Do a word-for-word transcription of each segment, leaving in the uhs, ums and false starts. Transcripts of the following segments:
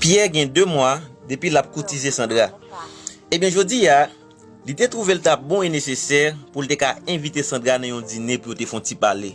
Pyè gen de mwa depi l ap koutize Sandra. Ebyen, jodi a, li te twouve l t ap bon e nesesè pou l te ka envite Sandra nan yon dine pou yo te fè yon ti pale.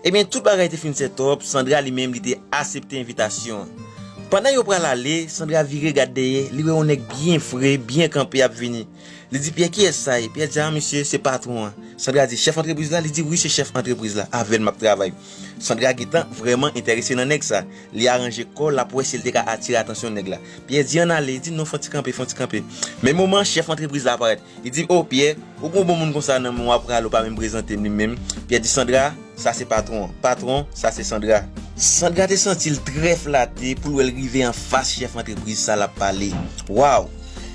Ebyen, tout bagay te fin sètòp, Sandra li menm li te aksepte envitasyon an. Pandan yo pral ale, Sandra vire gad dèyè, li wè yon nèg byen fre, byen kanpe ap vini. Li di, "Pyè, kiyès sa ye?" Pyè di, "A, misye, se patwon an." Sandra di, "Chèf antrepriz la?" Li di, "Wi, se chèf antrepriz la. Avè l m ap travay." Sandra gentan vrèman enterese nan nèg sa. Li aranje kò l, l ap wè si l te ka atire atansyon nèg la. Pyè di, "Ann ale." Li di, "Non, fè yon ti kanpe, fè yon ti kanpe." Men moman, chèf antrepriz la aparèt. Li di, "O, Pyè, ou gen yon bon moun konsa nan men w, w ap rale, w pa menm prezante m li menm." Pyè di, "Sandra, sa se patwon an. Patwon, sa se Sandra." Sandra te santi l trè flate pou l wè l rive anfas chèf antrepriz sa l ap pale. Waw!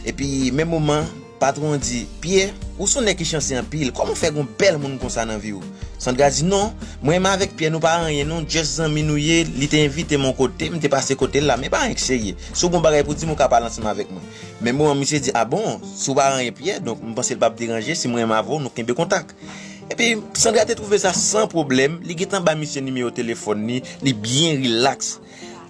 Epi, menm moman, patwon an di, "Pyè, ou se yon nèg ki chanse anpil. Kòman w fè gen yon bèl moun konsa nan vi w?" Sandra di, "Non, mwen menm avèk Pyè, nou pa anyen non, just zanmi nou ye, li te envite m yon kote, m te pase kote l la, men pa anyen ki serye. Si w gen yon bagay pou di m, ou ka pale ansanm avèk mwen." Men moman misye di, "A bon, si w pa anyen Pyè, donk m panse l p ap deranje, si mwen menm avè w, nou kenbe kontak." Epi, Sandra te twouve sa san pwoblèm, li gentan ba misye nimewo telefòn li, li byen rilaks.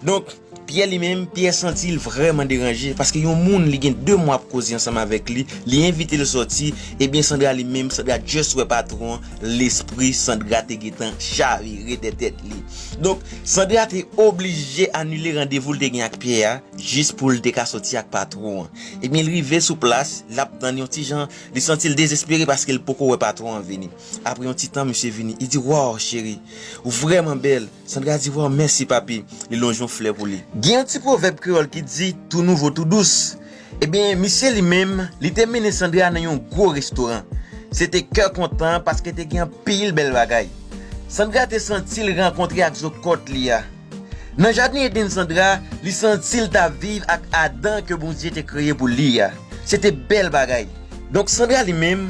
Donk, Pyè li menm, Pyè santi l vrèman deranje, paske yon moun li gen de mwa ap koze ansanm avèk li, li envite l sòti, ebyen Sandra li menm, Sandra just wè patwon an, lespri Sandra te gentan chavire dèyè tèt li. Donk, Sandra te oblije anile randevou l te gen ak Pyè a, jis pou l te ka sòti ak patwon an. Ebyen, l rive sou plas, l ap tann yon ti jan, li santi l dezespere paske l poko wè patwon an vini. Apre yon ti tan, misye vini. Li di, "Waw, cheri, ou vrèman bèl." Sandra di, "Waw, mèsi, papi." Li lonje yon flè pou li. Gen yon ti pwovèb kreyòl ki di, "Tou nouvo, tou dous." Ebyen, misye li menm, li te mennen Sandra nan yon gwo restoran. Se te kè kontan paske te gen anpil bèl bagay. Sandra te santi l rankontre ak zo kòt li a. Nan jaden Eden Sandra, li santi l t ap viv ak Adan ke Bondye te kreye pou li a. Se te bèl bagay. Donk, Sandra li menm,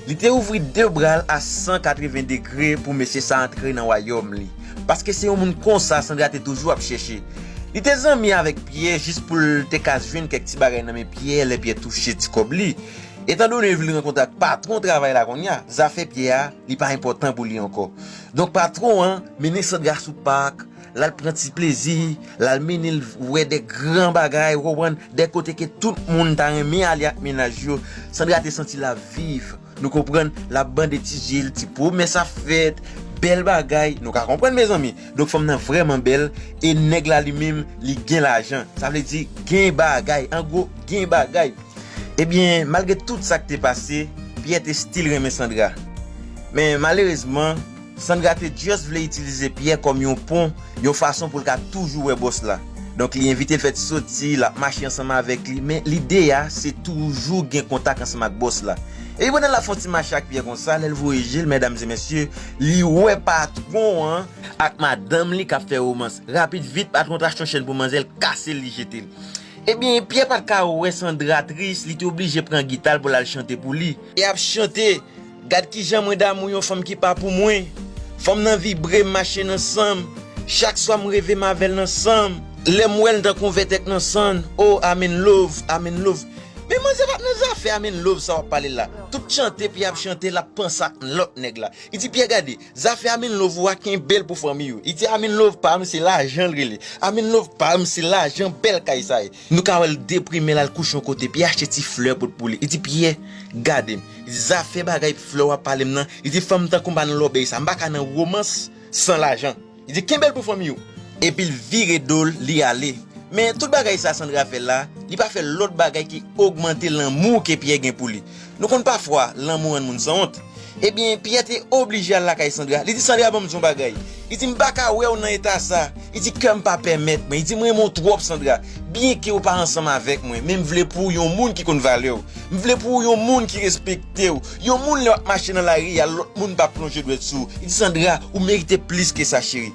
li te ouvri de bra l a san katreven degre pou mesye sa antre nan wayòm li. Paske se yon moun konsa Sandra te toujou ap chèche. Li te zanmi avèk Pyè jis pou l te ka jwenn kèk ti bagay nan men Pyè lè Pyè touche ti kòb li. Etandone l vle rankontre ak patwon travay la kounye a, zafè Pyè a, li pa enpòtan pou li ankò. Donk, patwon an mennen Sandra sou pak, l al pran ti plezi, l al mennen l wè de gran bagay, ou konprann, de kote ke tout moun ta renmen ale ak mennaj yo. Sandra te santi l ap viv, nou konprann, l ap bande ti je l, ti pwomès ap fèt, bèl bagay, nou ka konprann, mezanmi. Donk, fanm nan vrèman bèl, e nèg la li menm, li gen lajan. Sa vle di, gen bagay, an gwo, gen bagay. Ebyen, malgre tout sa k te pase, Pyè te still renmen Sandra. Men, malerezman, Sandra te just vle itilize Pyè kòm yon pon, yon fason pou l ka toujou wè bòs la. Donk, li envite l fè ti soti, l ap mache ansanm avèk li, men lide a, se toujou gen kontak ansanm ak bòs la. Epi pandan l ap fè yon ti mache ak Pyè konsa, lè l voye je l, medam e mesye, li wè patwon an ak madanm li k ap fè womans. Rapid vit, patwon t achte yon chèn pou manzè, l kase l, li jete l. Ebyen, Pyè pa t ka wè Sandra tris, li te oblije pran gita l pou l al chante pou li. E ap chante, "Gad kijan mwen damou yon fanm ki pa pou mwen. Fanm nan vibre m, mache nan san m. Chak swa m reve m avè l nan san m. Lè m wè l, m tankou vètèk nan sann. Oh, I'm in love, I'm in love." Men manzè pa t nan zafè I'm in love sa w ap pale la. Tout chante Pyè ap chante, l ap panse ak lòt nèg la. Li di, "Pyè, gade, zafè I'm in love ou a kenbe l pou fanmi ou." Li di, "I'm in love pa m, se lajan l rele. I'm in love pa m, se lajan bèl kay sa ye." Nou ka wè l deprime, l al kouche yon kote, Pyè achte ti flè pot pou li. Li di, "Pyè, gade m." Li di, "Zafè bagay flè w ap pale m nan." Li di, "Fanm tankou m pa nan lòbèy sa. M pa ka nan womans san lajan." Li di, "Kenbe l pou fanmi w." Epi l vire do l, li ale. Men tout bagay sa Sandra fè la, li pa fè lòt bagay ki ogmante lanmou ke Pyè gen pou li. Nou konn pafwa, lanmou rann moun sanwont. Ebyen, Pyè te oblije al lakay Sandra. Li di, "Sandra, ban m di yon bagay." Li di, "M pa ka wè w nan eta sa." Li di, "Kè m pa pèmèt mwen." Li di, "M renmen w twòp, Sandra. Byenke w pa ansanm avèk mwen, men m vle pou w yon moun ki konn valè w. M vle pou w yon moun ki respekte w. Yon moun lè w ap mache nan lari a, lòt moun p ap plonje dwèt sou w." Li di, "Sandra, ou merite plis ke sa, cheri."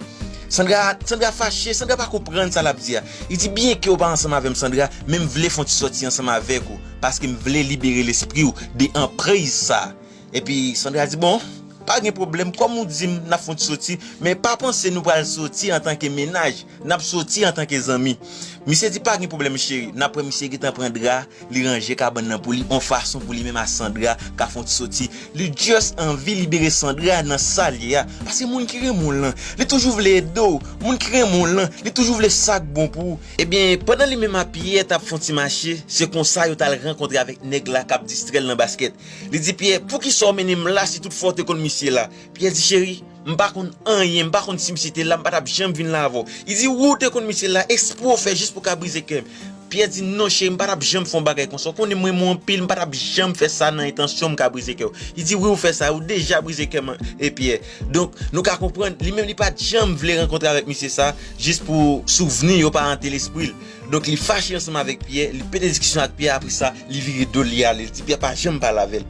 Sandra, Sandra fache, Sandra pa konprann sa l ap di a. Li di, "Byenke w pa ansanm avè m, Sandra, men m vle fè yon ti sòti ansanm avèk ou, paske m vle libere lespri w de anpriz sa." Epi Sandra di, "Bon, Pa gen pwoblèm, kòm ou di m, n ap fè yon ti soti, men pa panse nou pral soti antanke mennaj, n ap soti antanke zanmi. Misye di, pa gen pwoblèm, cheri. N ap wè misye gentan pran dra, li ranje kabann nan pou li, yon fason pou li menm ak Sandra ka fè yon ti soti. Li just anvi libere Sandra nan sa l ye a. Paske moun ki renmen w lan, li toujou vle ede w. Moun ki renmen w lan, li toujou vle sa k bon pou ou. Ebyen, pandan li menm ak Pierre t ap fè yon ti mache, se konsa yo t al rankontre avèk nèg la k ap distrè l nan baskèt. Li di Pierre, poukisa w mennen m la si toutfwa w te konn misye la? Pierre di, cheri, m pa konn anyen, m pa konn si misye te la, m pa t ap janm vin la avè w. Li di, wi, w te konn misye la, ekspre w fè jis pou w ka brize kè m. Pierre di, non, cheri, m pa t ap janm fè yon bagay konsa. Ou konnen m renmen w anpil, m pa t ap janm fè sa nan entansyon m ka brize kè w. Li di, wi, ou fè sa, ou deja brize kè m, e Pierre. Donk, nou ka konprann, li menm li pa t janm vle rankontre avèk misye sa, jis pou souvni yo pa ante lespri l. Donk, li fache ansanm avèk Pierre, li pete diskisyon ak Pierre, apre sa, li vire do l, li ale. Li di Pierre pa janm pale avè l.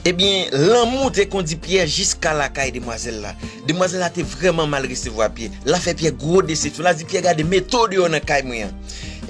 Ebyen, lanmou te kondi Pierre jiska lakay demwazèl la. Demwazèl la te vrèman mal resevwa Pierre. L a fè Pierre gwo desepsyon. L a di Pierre, gade, mete w deyò nan kay mwen an.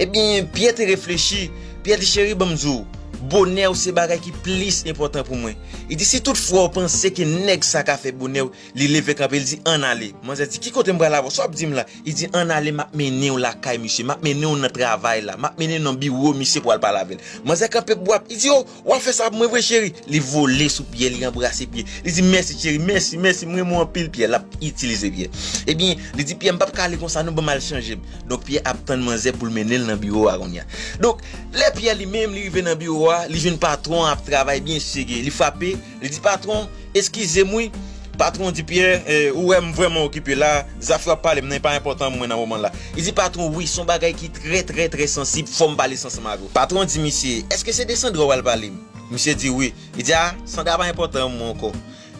Ebyen, Pierre te reflechi. Pierre di, cheri, ban m di w, bonè w se bagay ki plis enpòtan pou mwen. Li di, si toutfwa w panse ke nèg sa ka fè bonè w, li leve kanpe, li di, ann ale. Manzè di, ki kote m pral avè w? Sa w ap di m la? Li di, ann ale, m ap mennen w lakay misye, m ap mennen w nan travay la, m ap mennen w nan biwo misye pou w al pale avè l. Manzè kanpe bwap, li di, o, w ap fè sa pou mwen vre, cheri? Li vole sou Pierre, li anbrase Pierre. Li di, mèsi, cheri, mèsi, mèsi, m renmen w anpil, Pierre. L ap itilize Pierre. Ebyen, li di, Pierre, m p ap ka ale konsa, non, ban m al chanje m. Donk, Pierre ap tann manzè pou l mennen l nan biwo a kounye a. Donk, lè Pierre li menm, li rive nan biwo a, li jwenn patwon an ap travay byen serye. Li frape, li di, patwon, eskize m wi. Patwon di, Pierre, eh, ou wè m vrèman okipe la, zafè w ap pale m nan pa enpòtan pou mwen nan moman la. Li di, patwon, wi, se yon bagay ki trè, trè, trè sansib, fò m pale sa ansanm avè w. Patwon di misye, èske se de Sandra w al pale m? Misye di, wi. Li di, a, Sandra pa enpòtan pou mwen ankò.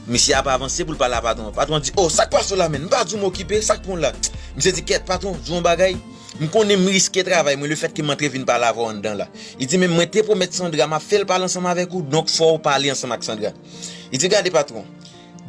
Misye ap avanse pou l pale a patwon an. Patwon an di, o, sa k pase w la menm? M pa di w m okipe, sa k pran w la? Misye di, kèt, patwon, di w yon bagay. M konnen m riske travay mwen, lefètke m antre vin pale avè w anndan la. Li di, men mwen te pwomèt Sandra, m ap fè l pale ansanm avèk ou, donk fò w pale ansanm ak Sandra. Li di, gade patwon,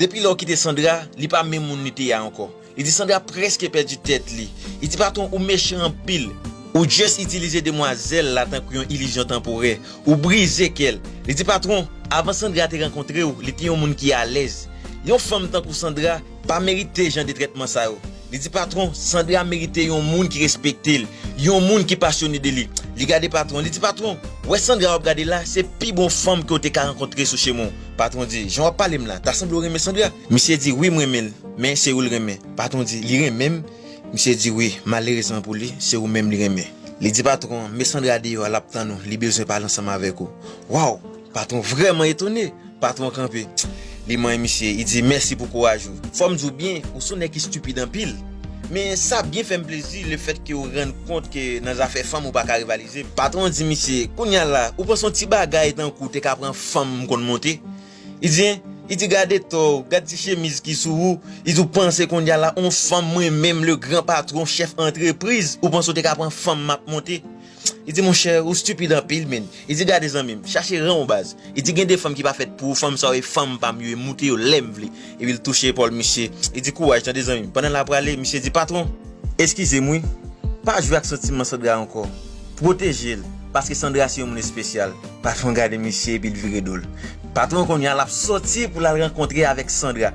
depi lè w kite Sandra, li pa menm moun li te ye a ankò. Li di, Sandra prèske pèdi tèt li. Li di, patwon, ou mechan anpil. Ou just itilize demwazèl la tankou yon ilizyon tanporè. Ou brize kè l. Li di, patwon, avan Sandra te rankontre w, li te yon moun ki alèz. Yon fanm tankou Sandra pa merite jan de trètman sa yo. Li di, patwon, Sandra merite yon moun ki respekte l, yon moun ki pasyone de li. Li gade patwon, li di, patwon, wè Sandra w ap gade la, se pi bon fanm ke w te ka rankontre sou chemen w. Patwon di, jan w ap pale m la, ta sanble w renmen Sandra? Misye di, wi, m renmen l, men se ou l renmen. Patwon di, li renmen m? Misye di, wi, malerezman pou li, se ou menm li renmen. Li di patwon an, met Sandra deyò a, l ap tann ou, li bezwen pale ansanm avèk ou. Waw! Patwon vrèman etone. Patwon an kanpe. Li manyen misye, li di, mèsi pou kouraj ou. Fò m di w byen, ou se yon nèg ki stipid anpil. Men sa byen fè m plezi, lefètke ou rann kont ke nan zafè fanm ou pa ka rivalize m. Patwon an di misye, kounye a la, ou panse yon ti bagay tankou w te ka pran fanm m konn monte? Li di, en, li di, gad eta w, gad ti chemiz ki sou ou. Li di, ou panse kounye a la, yon fanm mwen menm, le gran patwon, chèf antrepriz, ou panse w te ka pran fanm m ap monte? Li di, monchè, ou stipid anpil, menn. Li di, gade zanmi m, chache ran w baz. Li di, gen de fanm ki pa fèt pou ou, fanm sa yo e fanm pa m yo, e moute yo lè m vle. Epi l touche epòl misye. Li di, kouraj, tande zanmi m. Pandan l ap prale, misye di, patwon, eskize m wi. Pa jwe ak santiman Sandra ankò. Pwoteje l, paske Sandra se yon moun espesyal. Patwon gade misye epi l vire do l. Patwon kounye a l ap soti pou l al rankontre avèk Sandra.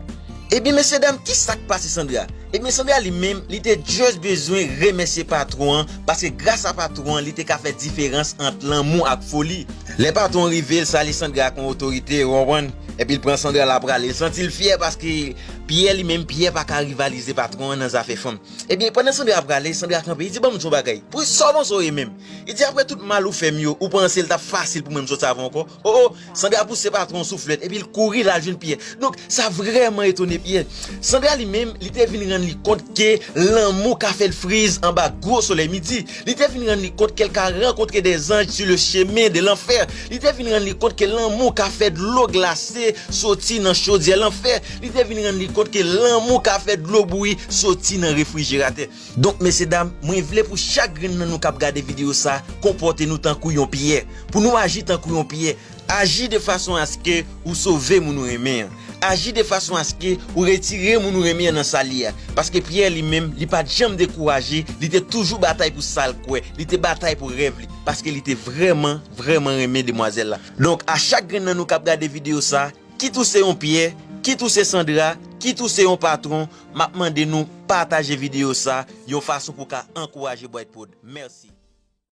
Ebyen, mesyedam, kisa k pase Sandra? Ebyen, Sandra li menm, li te just bezwen remèsye patwon an, paske gras a patwon an, li te ka fè diferans ant lanmou ak foli. Lè patwon an rive, l salye Sandra ak yon otorite, ou konprann? Epi l pran Sandra, l ap prale. L santi l fyè paske Pierre li menm, Pierre pa ka rivalize patwon an nan zafè fanm. Ebyen, pandan Sandra ap prale, Sandra kanpe. Li di, ban m di w yon bagay. Pou sa w panse w ye menm? Li di, apre tout mal ou fè m yo, ou panse l t ap fasil pou mwen m soti avè w ankò? O, o, Sandra pouse patwon an souflèt, epi l kouri l al jwenn Pierre. Donk, sa vrèman etone Pierre. Sandra li menm, li te vin rann li kont ke lanmou ka fè l friz anba gwo solèy midi. Li te vin rann li kont ke l ka rankontre dè zanj sur le chemin de l'enfer. Li te vin rann li kont ke lanmou ka fè dlo glase soti nan chodyè lanfè. Li te vin rann li kont ke lanmou ka fè dlo bouyi soti nan refrijeratè. Donk, mesyedam, mwen vle pou chak grenn nan nou k ap gade videyo sa, konpòte nou tankou yon Pyè. Pou nou aji tankou yon Pyè. Aji de fason aske ou sove moun ou renmen an. Aji de fason aske ou retire moun ou renmen an nan sa l ye a. Paske Pyè li menm, li pa t janm dekouraje, li te toujou batay pou sa l kwè, li te batay pou rèv li, paske li te vrèman, vrèman renmen demwazèl la. Donk, a chak grenn nan nou k ap gade videyo sa, kit ou se yon Pyè, Kit ou se Sandra, kit ou se yon patwon, m ap mande nou pataje videyo sa yon fason pou ka ankouraje Bright Prod. Mèsi.